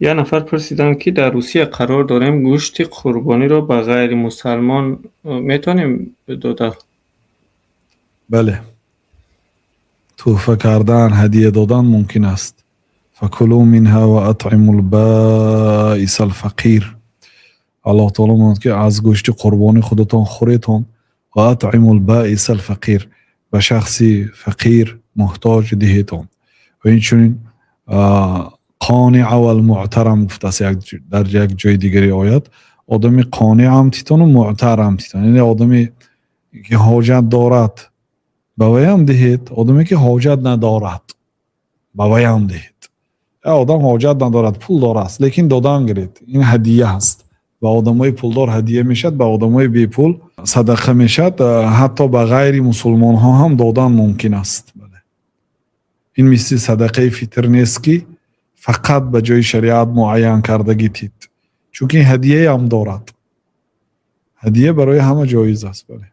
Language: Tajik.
Як нафар пурсиданд, ки дар Русия қарор дорем, гӯшти қурбониро ба ғайримусалмон метавонем дода? Бале, тӯҳфа кардан, ҳадия додан мумкин аст. فكلوا منها وأطعموا البائس الفقير. Аллоҳ таоло мегӯяд, ки аз гӯшти қурбони худатон хӯретон وأطعموا البائس الفقير, ба шахси фақир, муҳтоҷ диҳетон. Ва инчунин قانع والمعتر ам гуфтааст дар як ҷои дигари оят: одами қонеам титону муътарам титон, яъне одаме ки ҳоҷат дорад, ба вайам диҳед, одаме ки ҳоҷат надорад, ба вайам диҳед. Одам ҳоҷат надорад, пулдор аст, лекин додан гиред, ин ҳадия аст. Ба одамои пулдор ҳадия мешавад, ба одамои бепул садақа мешавад. Ҳатто ба ғайри мусулмонҳо ҳам додан мумкин аст. Ин мисли садақаи фитр нест, ки фақат ба ҷои шариат муайян кардагӣ тид, чунки ҳадияам дорад. Ҳадия барои ҳама ҷоиз аст, бале.